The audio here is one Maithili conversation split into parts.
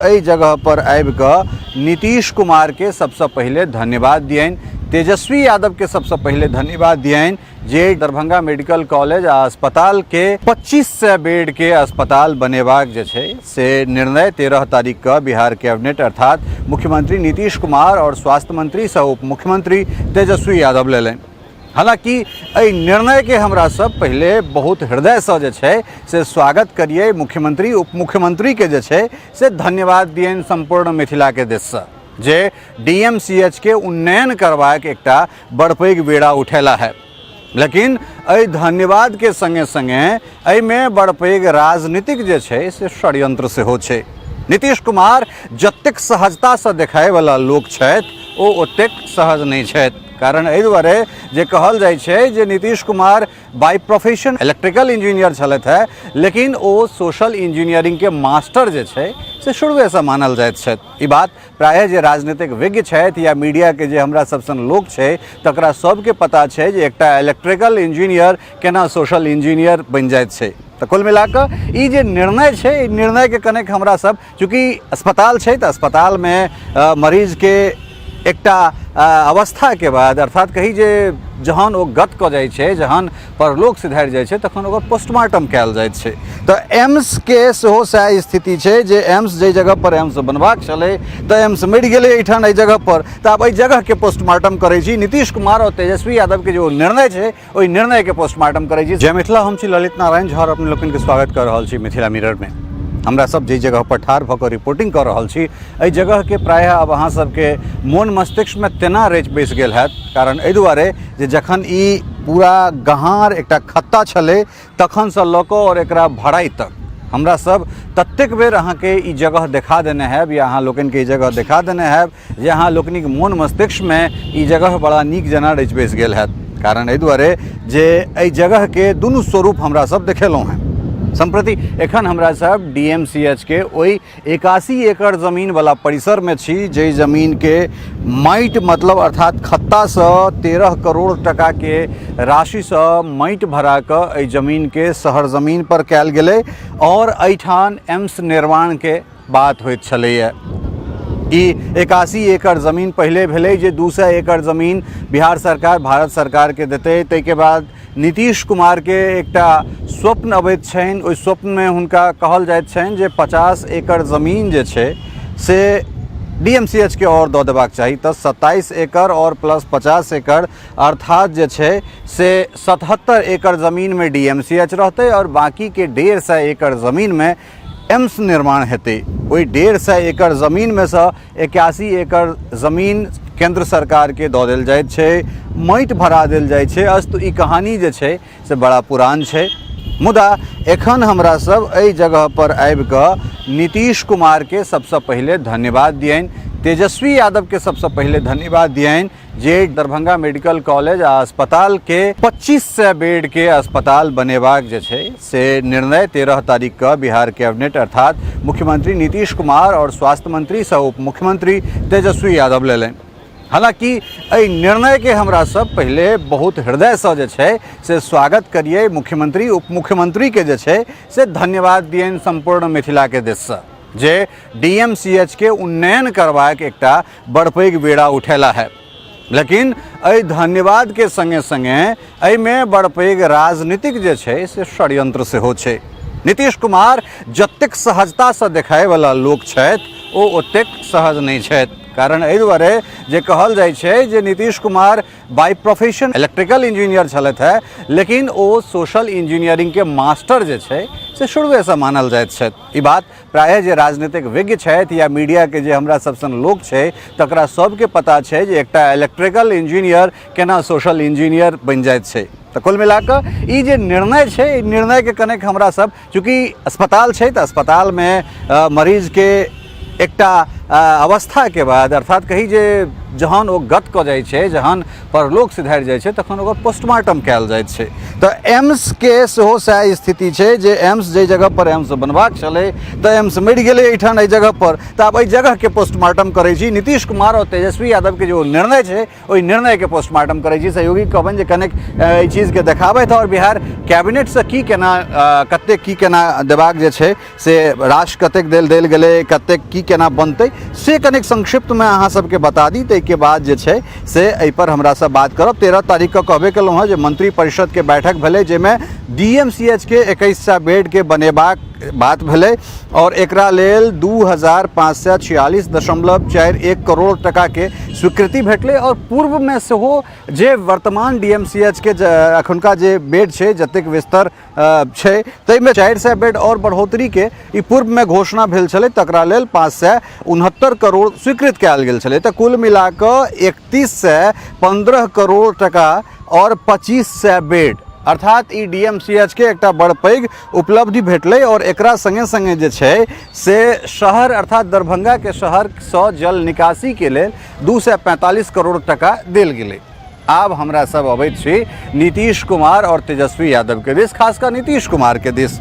एहि जगह पर आबि कऽ नीतीश कुमारके सबसँ पहिले धन्यवाद दियनि, तेजस्वी यादवके सबसँ पहिले धन्यवाद दियनि जे दरभंगा मेडिकल कॉलेज आ अस्पतालके 2500 बेडके अस्पताल बनेबाक जे छै से निर्णय 13 तारीख के बिहार कैबिनेट अर्थात मुख्यमंत्री नीतीश कुमार और स्वास्थ्य मंत्री सह उप मुख्यमंत्री तेजस्वी यादव लेलनि। हालांकि एहि निर्णयके हमरा सब पहिले बहुत हृदयसँ जे छै से स्वागत करियै, मुख्यमंत्री उप मुख्यमंत्रीके जे छै से धन्यवाद दियनि सम्पूर्ण मिथिलाके दिससँ जे DMCH के उन्नयन करबाक एकटा बड़ पैघ बेड़ा उठेला है। लेकिन एहि धन्यवादके संगे संगे एहिमे बड़ पैघ राजनीतिक जे छै से षड्यंत्र सेहो छै। नीतीश कुमार जतेक सहजतासँ देखायवला लोक छथि ओ ओतेक सहज नहि छथि। कारण एहि दुआरे जे कहल जाइ छै जे Nitish Kumar by profession electrical engineer छलथि हेँ, लेकिन ओ सोशल इंजीनियरिंगके मास्टर जे छै से शुरुएसँ मानल जाइत छथि। ई बात प्रायः जे राजनीतिक विज्ञ छथि या मीडियाके जे हमरा सब सन लोक छै तकरा सबके पता छै जे एकटा इलेक्ट्रिकल इंजीनियर केना सोशल इंजीनियर बनि जाइत छै। तऽ कुल मिलाकऽ ई जे निर्णय छै, ई निर्णयके कनेक हमरा सब चूँकि अस्पताल छै तऽ अस्पतालमे मरीजके एकटा अवस्थाके बाद अर्थात कही जे जहन ओ गत कऽ जाइ छै, जहन परलोक सिधारि जाइ छै तखन ओकर पोस्टमार्टम कयल जाइत छै। तऽ एम्सके सेहो सएह स्थिति छै जे एम्स जाहि जगह पर एम्स बनबाक छलै तऽ एम्स मरि गेलै एहिठाम एहि जगह पर, तऽ आब एहि जगहके पोस्टमार्टम करै छी। नीतीश कुमार आओर तेजस्वी यादवके जे ओ निर्णय छै ओहि निर्णयके पोस्टमार्टम करै छी। जय मिथिला, हम छी ललित नारायण झा, अपने लोकनिके स्वागत कऽ रहल छी मिथिला मिररमे। हमरा सब जाहि जगह पर ठाढ़ भऽ कऽ रिपोर्टिंग कऽ रहल छी एहि जगहके प्रायः आब अहाँ सबके मोन मस्तिष्कमे तेना रचि बसि गेल हैत, कारण एहि दुआरे जे जखन ई पूरा गहार एकटा खत्ता छलै तखनसँ लऽ कऽ आओर एकरा भराइ तक हमरा सब ततेक बेर अहाँके ई जगह देखा देने हैब या अहाँ लोकनिके ई जगह देखा देने हैब जे अहाँ लोकनिक मोन मस्तिष्कमे ई जगह बड़ा नीक जेना रचि बसि गेल हैत। कारण एहि दुआरे जे एहि जगहके दुनू स्वरूप हमरा सब देखेलहुँ हेँ। सम्प्रति एखन हमरा सब DMCH के ओहि 81 एकड़ जमीनवला परिसरमे छी जाहि जमीनके माटि मतलब अर्थात खत्तासँ 13 करोड़ टकाके राशिसँ माटि भरा कऽ एहि जमीनके शहर जमीन पर कयल गेलै और एहिठाम एम्स निर्माणके बात होइत छलैए। ई 81 एकड़ जमीन पहिले भेलै जे 200 एकड़ जमीन बिहार सरकार भारत सरकारके देतै। ताहिके बाद नीतीश कुमारके एकटा स्वप्न अबैत छनि, ओहि स्वप्नमे हुनका कहल जाइत छनि जे 50 एकड़ जमीन जे छै से DMCH के और दऽ देबाक चाही। तऽ 27 एकड़ और प्लस 50 एकड़ अर्थात जे छै से 77 एकड़ जमीनमे DMCH रहतै और बाँकीके 150 एकड़ जमीनमे एम्स निर्माण हेतै। ओहि 150 एकड़ जमीनमे सँ 81 एकड़ जमीन केंद्र सरकारके दऽ देल जाइत छै, माटि भरा देल जाइ छै। अस्तु ई कहानी जे छै से बड़ा पुरान छै, मुदा एखन हमरा सब एहि जगह पर आबि कऽ नीतीश कुमारके सबसँ पहिले धन्यवाद दियनि, तेजस्वी यादवके सबसँ पहिले धन्यवाद दियनि जे दरभंगा मेडिकल कॉलेज आ अस्पतालके 2500 बेडके अस्पताल बनेबाक जे छै से निर्णय 13 तारीख के बिहार कैबिनेट अर्थात मुख्यमंत्री नीतीश कुमार और स्वास्थ्य मंत्री सह उप मुख्यमंत्री तेजस्वी यादव लेलनि। हालांकि एहि निर्णयके हमरा सब पहिले बहुत हृदयसँ जे छै से स्वागत करियै, मुख्यमंत्री उप मुख्यमंत्रीके जे छै से धन्यवाद दियनि सम्पूर्ण मिथिलाके दिससँ जे DMCH के उन्नयन करबाक एकटा बड़ पैघ बेड़ा उठेला है। लेकिन एहि धन्यवादके संगे संगे एहिमे बड़ पैघ राजनीतिक जे छै से षड्यंत्र सेहो छै। नीतीश कुमार जतेक सहजतासँ देखायवला लोक छथि ओ ओतेक सहज नहि छथि। कारण एहि दुआरे जे कहल जाइ छै जे Nitish Kumar by profession electrical engineer छलथि हेँ, लेकिन ओ सोशल इंजीनियरिंगके मास्टर जे छै से शुरुएसँ मानल जाइत छथि। ई बात प्रायः जे राजनीतिक विज्ञ छथि या मीडियाके जे हमरा सब सन लोक छै तकरा सबके पता छै जे एकटा इलेक्ट्रिकल इंजीनियर केना सोशल इंजीनियर बनि जाइत छै। तऽ कुल मिलाकऽ ई जे निर्णय छै ई निर्णयके कनेक हमरा सब चूँकि अस्पताल छै तऽ अस्पतालमे मरीजके एकटा अवस्थाके बाद अर्थात कही जे जहन ओ गत कऽ जाइ छै, जहन परलोक सिधारि जाइ छै, तखन ओकर पोस्टमार्टम कयल जाइत छै। तऽ एम्सके सेहो सएह स्थिति छै जे एम्स जाहि जगहपर एम्स बनबाक छलै तऽ एम्स मरि गेलै एहिठाम एहि जगहपर, तऽ आब एहि जगहके पोस्टमार्टम करै छी। नीतीश कुमार आओर तेजस्वी यादवके जे ओ निर्णय छै, ओहि निर्णयके पोस्टमार्टम करै छी। सहयोगी कहबनि जे कनेक एहि चीजके देखाबथि आओर बिहार कैबिनेटसँ की केना कतेक की केना देबाक जे छै से राशि कतेक देल देल गेलै, कतेक की केना बनतै, से कनेक संक्षिप्तमे अहाँ सबके बता दी। ताहिके बाद जे छै से एहिपर हमरासँ बात करब। 13 तारीखके कहबे केलहुँ हँ जे मंत्रिपरिषदके बैठक भेलै, जाहिमे DMCH के 2100 बेडके बनेबाक बात भेलै आओर एकरा लेल 2546.41 करोड़ टकाके स्वीकृति भेटलै। आओर पूर्वमे सेहो जे वर्तमान DMCH के एखुनका जे बेड छै, जतेक बिस्तर छै, ताहिमे 400 बेड आओर बढ़ोतरीके ई पूर्वमे घोषणा भेल छलै, तकरा लेल 569 करोड़ स्वीकृत कयल गेल छलै। तऽ कुल मिलाकऽ 3115 करोड़ टका आओर 2500 बेड, अर्थात ई DMCH के एकटा बड़ पैघ उपलब्धि भेटलै। आओर एकरा सङ्गे सङ्गे जे छै से शहर अर्थात दरभंगाके शहरसँ जल निकासीके लेल 245 करोड़ टका देल गेलै। आब हमरा सब अबैत छी नीतीश कुमार आओर तेजस्वी यादवके दिस, खास कऽ नीतीश कुमारके दिस।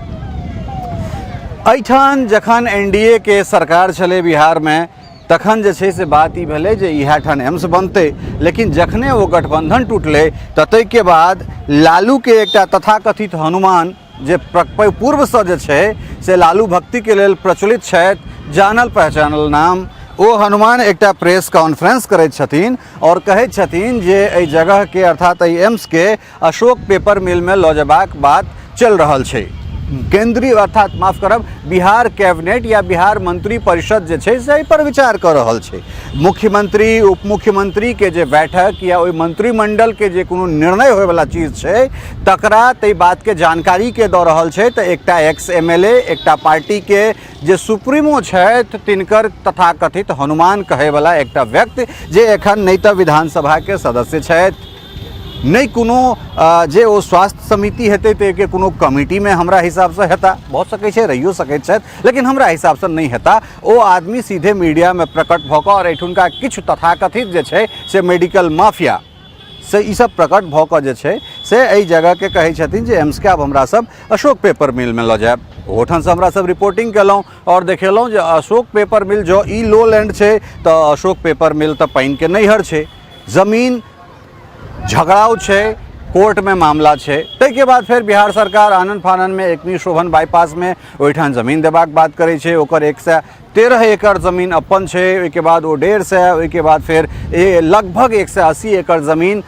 एहिठाम जखन NDA के सरकार छलै बिहारमे, तखन जे छै से बात ई भेलै जे इएह ठाम एम्स बनतै, लेकिन जखने ओ गठबंधन टूटलै तऽ ताहिके बाद लालूके एकटा तथाकथित हनुमान जे पूर्वसँ जे छै से लालू भक्तिके लेल प्रचलित छथि, जानल पहचानल नाम, ओ हनुमान एकटा प्रेस कॉन्फ्रेंस करैत छथिन आओर कहैत छथिन जे एहि जगहके अर्थात एहि एम्सके अशोक पेपर मिलमे लऽ जेबाक बात चलि रहल छै। केंद्रीय अर्थात माफ करब, बिहार कैबिनेट या बिहार मंत्री परिषद जे छै से एहिपर विचार कऽ रहल छै। मुख्यमंत्री उप मुख्यमंत्रीके जे बैठक या ओहि मंत्रिमंडलके जे कोनो निर्णय होयवला चीज छै तकरा ताहि बातके जानकारीके दऽ रहल छै। तऽ एकटा एक्स एम एल ए, एकटा पार्टीके जे सुप्रीमो छथि तिनकर तथाकथित हनुमान कहैवला एकटा व्यक्ति जे एखन नहि तऽ विधानसभाके सदस्य छथि, नहि कोनो जे ओ स्वास्थ्य समिति हेतै ताहिके कोनो कमिटीमे हमरा हिसाबसँ हेता, भऽ सकै छै रहियो सकैत छथि, लेकिन हमरा हिसाबसँ नहि हेता। ओ आदमी सीधे मीडियामे प्रकट भऽ कऽ आओर एहिठुनका किछु तथाकथित जे छै से मेडिकल माफिया से ई सब प्रकट भऽ कऽ जे छै से एहि जगहके कहै छथिन जे एम्सके आब हमरा सब अशोक पेपर मिलमे लऽ जायब। ओहोठामसँ हमरा सब रिपोर्टिंग केलहुँ आओर देखेलहुँ जे अशोक पेपर मिल जँ ई लो लैंड छै तऽ अशोक पेपर मिल तऽ पानिके नैहर छै, जमीन झगड़ाउ छै, कोर्टमे मामला छै। ताहिके बाद फेर बिहार सरकार आनन फाननमे एकमी शोभन बाईपासमे ओहिठाम जमीन देबाक बात करै छै, ओकर 113 एकड़ जमीन अपन छै, ओहिके बाद ओ 150, ओहिके बाद फेर लगभग 180 एकड़ जमीन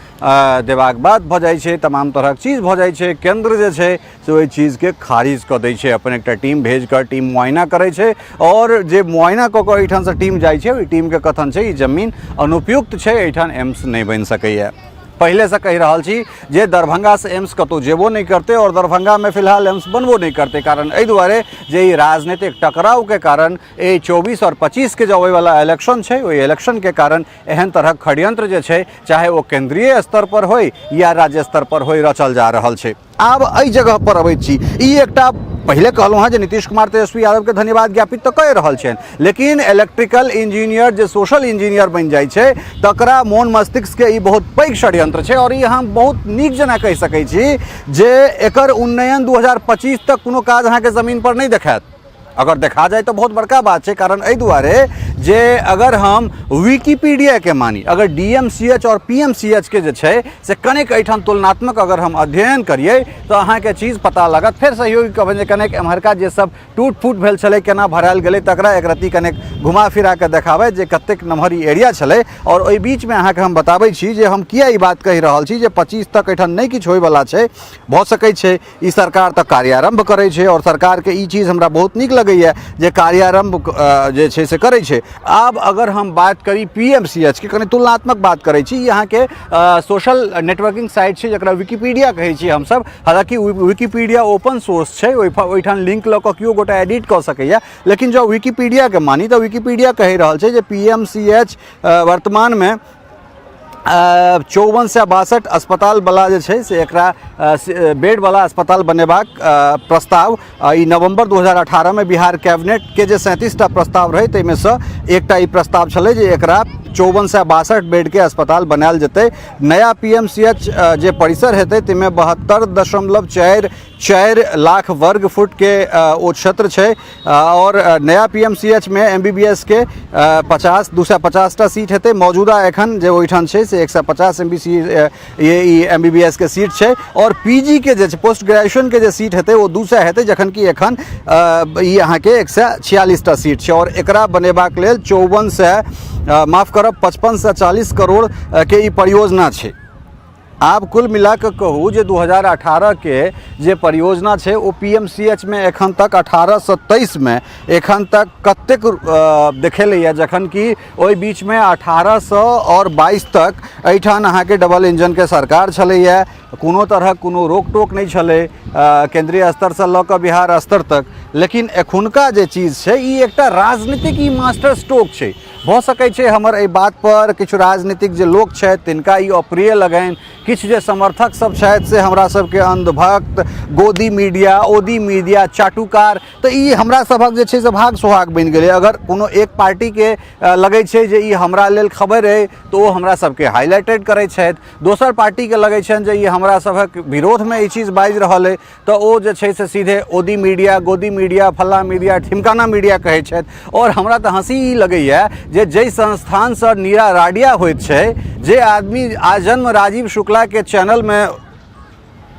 देबाक बात भऽ जाइ छै, तमाम तरहक चीज भऽ जाइ छै। केन्द्र जे छै से ओहि चीजके खारिज कऽ दै छै, अपन एकटा टीम भेज कऽ टीम मुआयना करै छै आओर जे मुआयना कऽ कऽ एहिठामसँ टीम जाइ छै ओहि टीमके कथन छै ई जमीन अनुपयुक्त छै, एहिठाम एम्स नहि बनि सकैए। पहिलेसँ कहि रहल छी जे दरभंगासँ एम्स कतहु जेबो नहि करतै आओर दरभंगामे फिलहाल एम्स बनबो नहि करतै, कारण एहि दुआरे जे ई राजनीतिक टकरावके कारण एहि 24 आओर 25के जे अबैवला इलेक्शन छै ओहि इलेक्शनके कारण एहन तरहक षड्यंत्र जे छै चाहे ओ केंद्रीय स्तर पर होय या राज्य स्तर पर होय रचल जा रहल छै। आब एहि जगह पर अबैत छी, ई एकटा पहिले कहलहुँ हँ जे नीतीश कुमार तेजस्वी यादवके धन्यवाद ज्ञापित तऽ कए रहल छनि, लेकिन इलेक्ट्रिकल इंजीनियर जे सोशल इंजीनियर बनि जाइ छै तकरा मोन मस्तिष्कके ई बहुत पैघ षड्यंत्र छै। आओर ई हम बहुत नीक जेना कहि सकै छी जे एकर उन्नयन 2025 तक कोनो काज अहाँके जमीन पर नहि देखायत, अगर देखा जाए तऽ बहुत बड़का बात छै। कारण एहि दुआरे जे अगर हम विकिपीडियाके मानी, अगर DMCH आओर PMCH के जे छै से कनेक एहिठाम तुलनात्मक अगर हम अध्ययन करियै तऽ अहाँके चीज पता लागत। फेर सहयोगी कहबनि जे कनेक एम्हरका जे सब टूट फूट भेल छलै केना भरायल गेलै तकरा एक रत्ती कनेक घुमा फिरा कऽ देखाबै जे कतेक नमहर ई एरिया छलै। आओर ओहि बीचमे अहाँके हम बताबै छी जे हम किया ई बात कहि रहल छी जे 25 तक एहिठाम नहि किछु होइवला छै। भऽ सकै छै ई सरकार तऽ कार्यारम्भ करै छै आओर सरकारके ई चीज हमरा बहुत नीक लगैए जे कार्यारम्भ जे छै से करै छै। आब अगर हम बात करी PMCH के, कनि तुलनात्मक बात करै छी, ई अहाँके सोशल नेटवर्किंग साइट छै जकरा विकिपीडिया कहै छियै हमसब। हालाँकि विकिपीडिया ओपन सोर्स छै, ओहिठाम लिंक लऽ कऽ केओ गोटा एडिट कऽ सकैए, लेकिन जँ विकिपीडियाके मानी तऽ विकिपीडिया कहि रहल छै जे PMCH वर्तमानमे 5462 अस्पतालवला जे छै से एकरा बेडवला अस्पताल बनेबाक प्रस्ताव ई नवम्बर 2018 मे बिहार कैबिनेटके जे 37टा प्रस्ताव रहै ताहिमेसँ एकटा ई प्रस्ताव छलै जे एकरा 5462 बेडके अस्पताल बनायल जेतै। नया पीएमसीएच जे परिसर हेतै ताहिमे 72.44 लाख वर्ग फुटके ओ क्षेत्र छै आओर नया पीएमसीएचमे एमबीबीएसके 250टा सीट हेतै। मौजूदा एखन जे ओहिठाम छै से 150 एमबीसी ई एमबीबीएस के सीट छै आओर पीजी के जे छै पोस्ट ग्रेजुएशन के जे सीट हेतै ओ 200 हेतै, जखन कि एखन ई अहाँके 146टा सीट छै। आओर एकरा बनेबाक लेल 5400, माफ करब, 5540 करोड़ के ई परियोजना छै। आब कुल मिला कऽ कहू जे 2018 के जे परियोजना छै ओ पीएमसीएच में एखन तक 18 से 23 में एखन तक कतेक देखेलैए, जखन कि ओहि बीचमे 18 सँ आओर 22 तक एहिठाम अहाँके डबल इंजनके सरकार छलैए, कोनो तरहक कोनो रोक टोक नहि छलै केन्द्रीय स्तरसँ लऽ कऽ बिहार स्तर तक। लेकिन एखुनका जे चीज छै ई एकटा राजनीतिक ई मास्टर स्ट्रोक छै। भऽ सकै छै हमर एहि बातपर किछु राजनीतिक जे लोक छथि तिनका ई अप्रिय लगनि, किछु जे समर्थक सब छथि से हमरा सबके अंधभक्त, गोदी मीडिया, ओदी मीडिया, चाटुकार, तऽ ई हमरा सभक जे छै से भाग सोहाग बनि गेलै। अगर कोनो एक पार्टीके लगै छै जे ई हमरा लेल खबरि अइ तऽ ओ हमरा सबके हाइलाइटेड करै छथि, दोसर पार्टीके लगै छनि जे ई हमरा सभक विरोधमे ई चीज बाजि रहल अइ तऽ ओ जे छै से सीधे ओदी मीडिया, गोदी मीडिया, फल्ला मीडिया, ठिमकाना मीडिया कहै छथि। आओर हमरा तऽ हँसी ई लगैए जे जाहि संस्थानसँ नीरा राडिया होइत छै, जे आदमी आजन्म राजीव शुक्लाके चैनलमे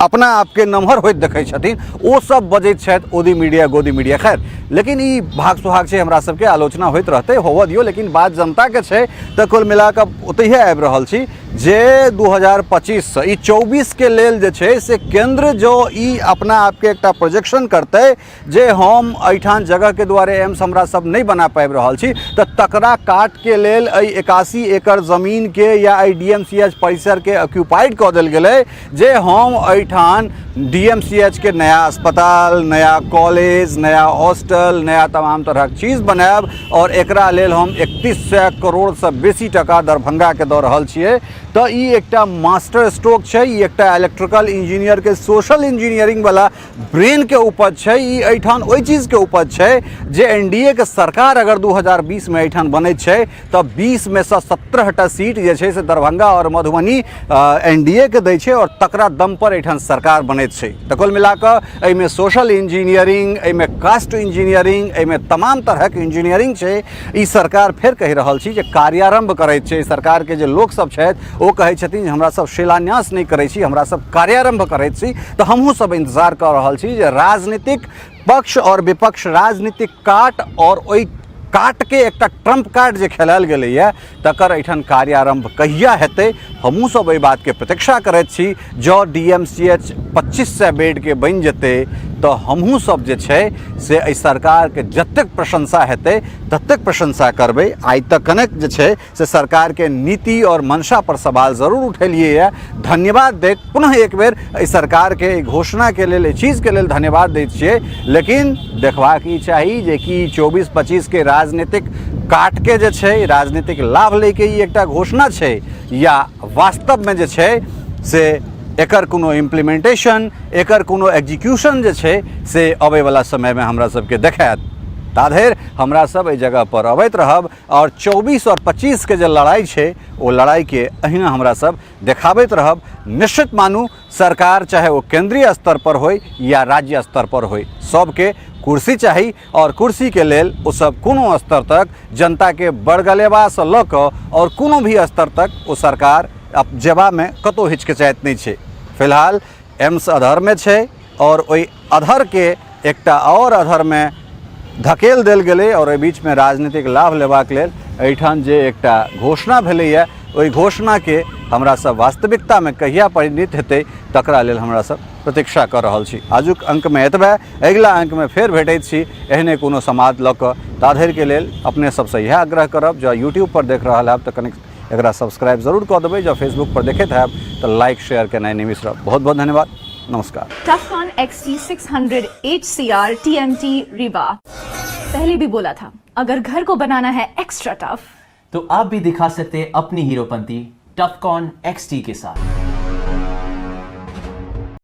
अपना आपके नमहर होइत देखै छथिन, ओ सब बजैत छथि ओदी मीडिया, गोदी मीडिया। खैर, लेकिन ई भाग सुहाग छै, हमरा सबके आलोचना होइत रहतै, होबऽ दियौ, लेकिन बात जनताके छै। तऽ कुल मिलाकऽ ओतहिए आबि रहल छी जे 2025सँ ई 24के लेल जे छै से केन्द्र जो ई अपना आपके एकटा प्रोजेक्शन करतै जे हम एहिठाम जगहके दुआरे एम्स हमरा सब नहि बना पाबि रहल छी, तऽ तकरा काटके लेल एहि 81 एकड़ जमीनके या एहि डी एम सी एच परिसरके ऑक्यूपाइड कऽ देल गेलै जे हम एहिठाम डी एम सी एच के नया अस्पताल, नया कॉलेज, नया हॉस्टल, नया तमाम तरहक चीज बनायब आओर एकरा लेल हम 3100 करोड़सँ बेसी टका दरभंगाके दऽ रहल छियै। तऽ ई एकटा मास्टर स्ट्रोक छै, ई एकटा इलेक्ट्रिकल इंजीनियरके सोशल इंजीनियरिंग वाला ब्रेनके उपज छै, ई एहिठाम ओहि चीजके उपज छै जे एन डी ए के सरकार अगर 2020 मे एहिठाम बनै छै तऽ 20 मे सँ 17टा सीट जे छै से दरभंगा आओर मधुबनी एन डी ए के दै छै आओर तकरा दम पर एहिठाम सरकार बनैत छै। तऽ कुल मिलाकऽ एहिमे सोशल इंजीनियरिंग, एहिमे कास्ट इंजीनियरिंग, एहिमे तमाम तरहक इंजीनियरिंग छै। ई सरकार फेर कहि रहल छी जे कार्यारंभ करैत छै। सरकारके जे लोकसभ छथि ओ कहै छथिन जे हमरा सब शिलान्यास नहि करै छी, हमरा सब कार्यारंभ करैत छी। तऽ हमहूँ सब इंतजार कऽ रहल छी जे राजनीतिक पक्ष आओर विपक्ष, राजनीतिक काट आओर ओहि काटके एकटा ट्रम्प कार्ड जे खेलायल गेलैए तकर एहिठाम कार्यारंभ कहिया हेतै, हमहूँ सब एहि बातके प्रतीक्षा करैत छी। जँ डी एम सी एच 2500 बेडके बनि जेतै तऽ हमहूँ सब जे छै से एहि सरकारके जतेक प्रशंसा हेतै ततेक प्रशंसा करबै। आइ तक कनेक जे छै से सरकारके नीति और मंशा पर सवाल जरूर उठेलिए ये, धन्यवाद दैत पुनः एक बेर एहि सरकारके एहि घोषणाके लेल, एहि चीजके लेल धन्यवाद दैत छियै। लेकिन देखबाक ई चाही जे कि 24-25 के राजनीतिक काटके जे छै राजनीतिक लाभ लैके ई एकटा घोषणा छै या वास्तवमे जे छै से एकर कोनो इम्प्लीमेंटेशन, एकर कोनो एग्जीक्यूशन जे छै से अबैवला समयमे हमरा सबके देखायत। ताधरि हमरा सब एहि जगह पर अबैत रहब आओर 24 आओर 25 के जे लड़ाइ छै ओ लड़ाइके अहिना हमरा सब देखाबैत रहब। निश्चित मानू सरकार चाहे ओ केंद्रीय स्तर पर होय या राज्य स्तर पर होय, सबके कुर्सी चाही आओर कुर्सीके लेल ओ सब कोनो स्तर तक जनताके बड़गलेबासँ लऽ कऽ आओर कोनो भी स्तर तक ओ सरकार जेबामे कतहु हिचकिचाइत नहि छै। फिलहाल एम्स अधरमे छै आओर ओहि अधरके एकटा आओर अधरमे धकेल देल गेलै आओर एहि बीचमे राजनीतिक लाभ लेबाक लेल एहिठाम जे एकटा घोषणा भेलैए ओहि घोषणाके हमरा सब वास्तविकतामे कहिया परिणित हेतै तकरा लेल हमरा सब प्रतीक्षा कऽ रहल छी। आजुक अंकमे एतबे, अगिला अंकमे फेर भेटैत छी एहने कोनो समाद लऽ कऽ। ताधरिके लेल अपने सबसँ इएह आग्रह करब, जँ यूट्यूबपर देख रहल हैब तऽ कनिक एकरा सब्सक्राइब जरूर कऽ देबै, जँ फेसबुक पर देखैत हैब तऽ लाइक शेयर केनाइ नहि बिसरब। बहुत बहुत धन्यवाद, नमस्कार। Tufcon XT600 HCR TMT Rewa। पहले भी बोला था, अगर घर को बनाना है एक्स्ट्रा टफ तो आप भी दिखा सकते हैं अपनी हीरोपंती टफकॉन XT के साथ।